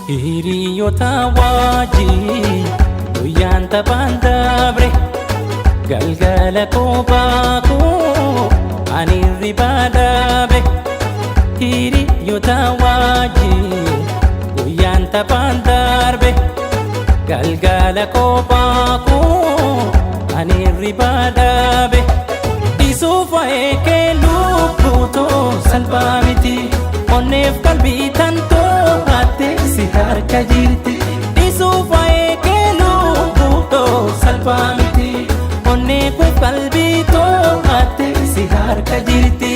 Hiriyoota wajjin guyyaan taphaan dabre, galgala kophaa koo ani hirribaa dhaabe. Hiriyoota wajjin guyyaan taphaan darbe, galgala kophaa koo ani hirribaa dhaabe. Isuuf waa'ee kee lubbuutoo salphaa miti, onneef qalbii tantoo haatte si harka jirti. Isuuf waa'ee kee lubbuutoo salphaa miti, onneef qalbii too haatte si harka jirti.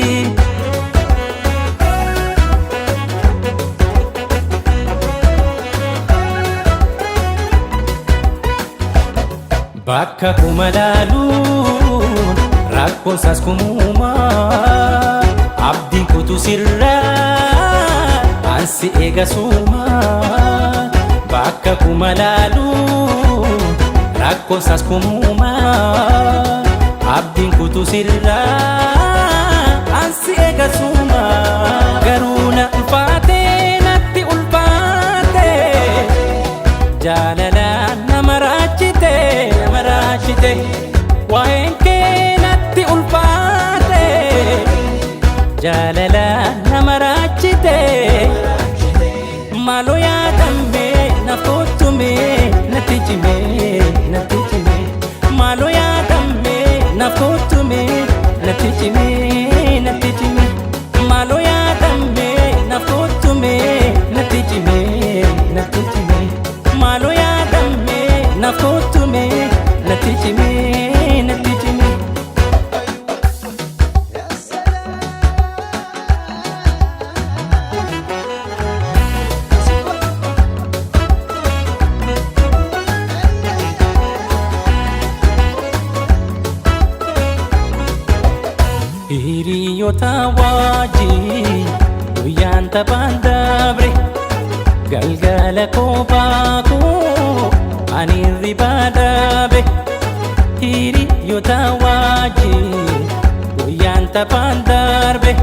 Bakka kuma laaluun rakkoon saas kumuumaa, abdiin kutu sirraa ansi eega suumaa. Bakka kuma laaluun rakkoon saas kumuumaa, abdiin kutu sirraa ansi eega suumaa. Garuu na ulfaatee, natti ulfaatee, jaalala nama raachite, nama raachite. Waa'een kee natti ulfaate, jaalala nama raachite. Maaloo yaadame naaf kottume, natti cime, natti cime. Maaloo yaadame naaf kottume, natti cime, natti cime. Maaloo yaadame naaf kottume, natti cime, natti cime. Maaloo yaadame naaf kottume, natti cime, natti cime. يا سلام. Hiriyoota wajjin guyyaan taphaan dabre, galgala kophaa koo ani hirribaa dhaabe. Hiriyoota wajjin guyyaan taphaan darbe,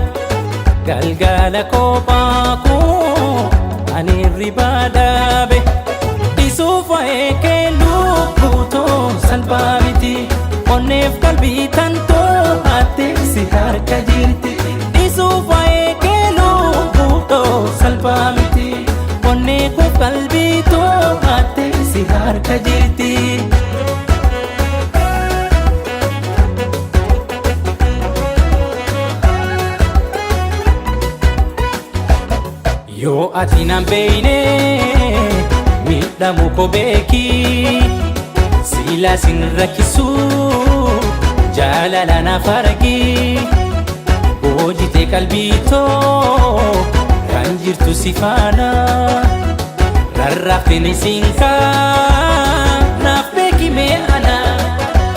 galgala kophaa koo ani hirribaa dhaabe. Isuuf waa'ee kee lubbuutoo salphaa miti, onneef qalbii tantoo haatte si harka jirti. Isuuf waa'ee kee lubbuutoo salphaa miti, onneef qalbii too haatte si harka jirti. Yoo ati nan beeyne miidhamu koo beeki, sila sin rakkisu jaalala naaf argi. Hoojite qalbii too kan jirtu si faana, rarraafte ni siinkaa naaf beeki mee ana.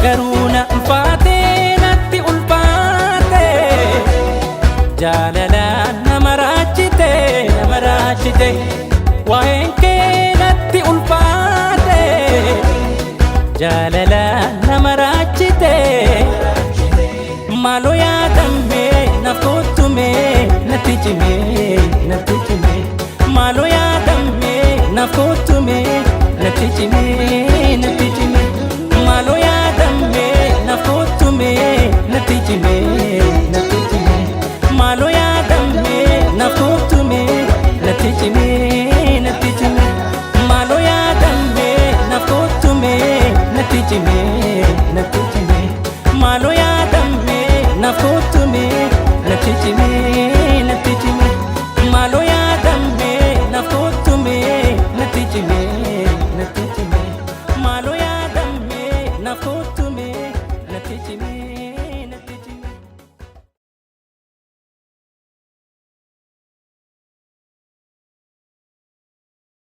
Garuu na ulfaate, natti ulfaate, jaalala nama raachite, nama raachite. Waa'een kee natti ulfaate, jaalala nama raachite. Maaloo yaadame naaf kottume, natti cime, natti cime. Maaloo yaadame naaf kottume, natti cime, natti cime. Maaloo yaadame naaf kottume, natti cime, natti cime. Maaloo yaadame naaf kottume, natti cime, natti cime. Maaloo yaadame naaf kottume, natti cime, natti cime. Maaloo yaadame naaf kottume, natti cime, natti cime. Maaloo yaadame naaf kottume, natti cime.